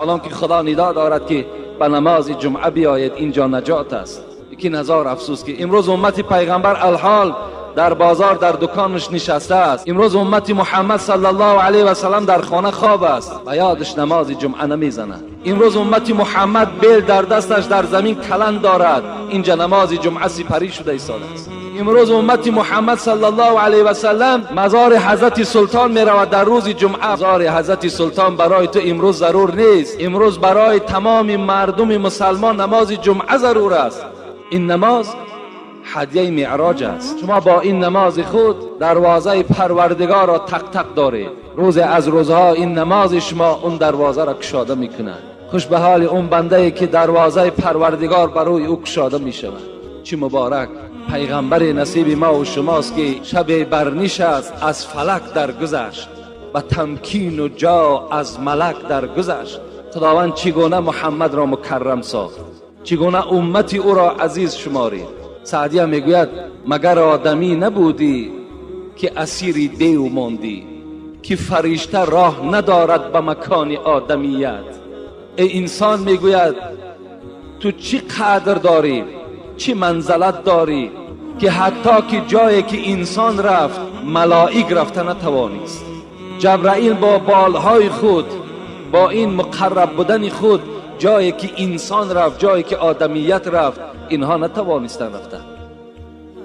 ҳолон ки Худо нидо дорад, ки ба намози ҷумъа биёед, инҷо наҷот аст. Лекин ҳазор афсӯс, ки имрӯз уммати пайғамбар алҳол дар бозор, дар дуконаш нишаста аст. Имрӯз уммати Муҳаммад саллаллоҳу алайҳи васаллам дар хона хоб аст ва ёдаш намози ҷумъа намезанад. Имрӯз уммати Муҳаммад бел дар дасташ, дар замин каланд дорад, инҷа намози ҷумъа сипарӣ шуда истодааст. Имрӯз уммати Муҳаммад саллаллоҳу алайҳи васаллам мазори ҳазрати султон меравад дар рӯзи ҷумъа. Мазори ҳазрати султон барои ту имрӯз зарур нест. Имрӯз барои тамоми мардуми мусалмон намози ҷумъа зарур аст. Ин намоз ҳадияи меъроҷ аст. Шумо бо ин намози худ дарвозаи Парвардигорро тақ-тақ доред. Рӯзе аз рӯзҳо ин намози шумо он дарвозаро кушода мекунад. Хуш ба ҳоли он бандае, ки дарвозаи Парвардигор бар рӯи ӯ кушода мешавад. Чӣ муборак пайғамбари насиби мо ва шумост, ки шабе барнишаст, аз фалак даргузашт, ба тамкину ҷо аз малак даргузашт. Худованд чӣ гуна Муҳаммадро мукаррам сохт, чӣ гуна уммати ӯро азиз шуморид! Саъдия мегӯяд: магар одамӣ набудӣ, ки асири дев мондӣ, ки фаришта роҳ надорад ба макони одамият? Эй инсон, мегӯяд, ту чӣ қадр дорӣ, чӣ манзалат дорӣ, ки ҳатто ки ҷое ки инсон рафт, малоик рафта натавонист. Ҷабраил бо болҳои худ, бо ин муқарраб будани худ, ҷое ки инсон рафт, ҷое ки одамият рафт, инҳо натавонистанд рафта.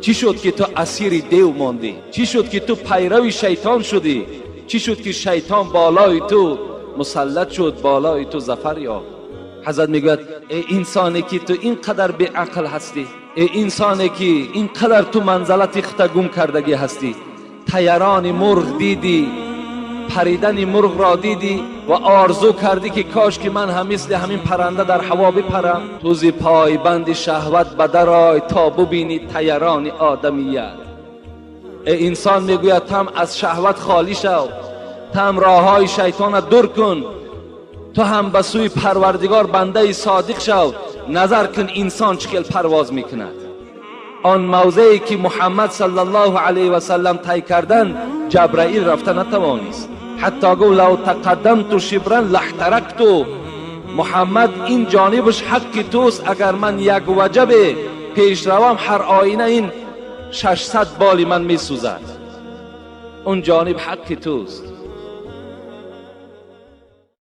Чӣ шуд, ки ту асири дев мондӣ? Чӣ шуд, ки ту пайрави шайтон шудӣ? Чӣ шуд, ки шайтон болои ту мусаллат шуд, болои ту зафар ёфт? Ҳазрат мегӯяд: эй инсоне, ки ту ин қадар беақл ҳастӣ, эй инсоне, ки ин қадар ту манзалати худта гум кардагӣ ҳастӣ, тайарони мурғ дидӣ, паридани мурғро дидӣ ва орзу кардӣ, ки кош ки ман ҳам мисли ҳамин паранда дар ҳаво бипарам. Ту зи пойбанди шаҳват ба дарой, то бубинӣ тайарони одамият. Эй инсон, мегӯяд, ту ҳам аз шаҳват холӣ шав, ту ҳам роҳҳои шайтона дур кун, ту ҳам ба сӯи Парвардигор бандаи содиқ шав. Назар кун, инсон чӣ хел парвоз мекунад. Он мавзее, ки Муҳаммад саллаллоҳу алайҳи васаллам тай кардан, Ҷабраил рафта натавонист. Ҳатто гуфт: лав тақаддамту шибран лаҳтаракту. Муҳаммад, ин ҷонибаш ҳаққи туст, агар ман як ваҷабе пеш равам, ҳар оина ин 600 боли ман месӯзад. Он ҷониб ҳаққи туст.